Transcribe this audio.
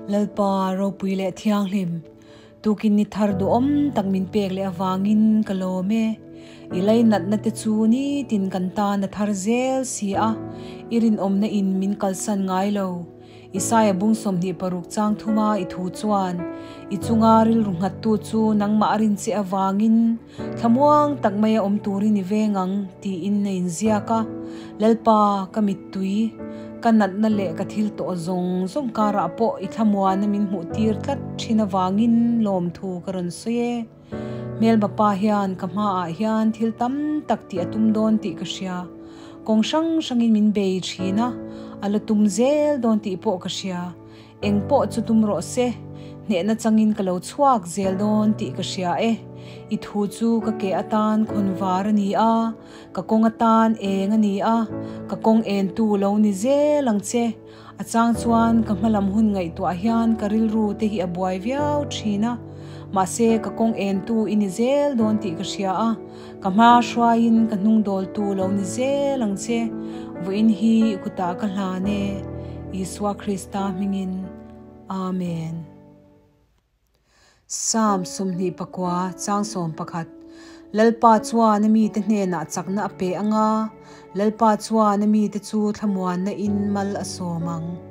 Lalpa ropui leh thianghlim, tukin ni thar duhawm tak min pek leh avangin ka lawm e. I lainatna te chu nitin kan tan a thar zel si a, i rinawmna in min kalsan ngai lo. Isaia bung 26 chang thuma i thu chuan, I chunga rilru nghattu chu nangmah a rin che avangin thlamuang tak maia awm turin i veng ang, tiin a inziak a. Lalpa, ka mittui, ka natna leh ka thil tawh zawng zawng karah pawh i thlamuana min hmuh tir tlat thin avangin lawmthu ka rawn sawi e. Hmelma pa hian ka hmaah hian thil tam tak tih a tum dawn tih ka hria. Kawng hrang hrangin min bei thin a, a la tum zel dawn tih pawh ka hria. Eng pawh chu tum rawh se, hnehna changin ka lo chhuak zel dawn tih ka hria e. I thu chu ka ke atan khawn var a ni a, ka kawng atan eng a ni a, ka kawng entu lo ni zel ang che. A chang chuan ka hmalam hun ngaihtuah hian ka rilru te hi a buai viau thin a, mahse ka kawng entu i ni zel dawn tih ka hria a, ka hma hruaiin ka hnung dawltu lo ni zel ang che, vawiin hi i kutah ka hlan e, Isua Krista hmingin. Amen. Psalm 29 chang 11 Lalpa chuan a mite hnenah chakna a pe ang a, Lalpa chuan a mite chu thlamuanna in mal a sawm ang.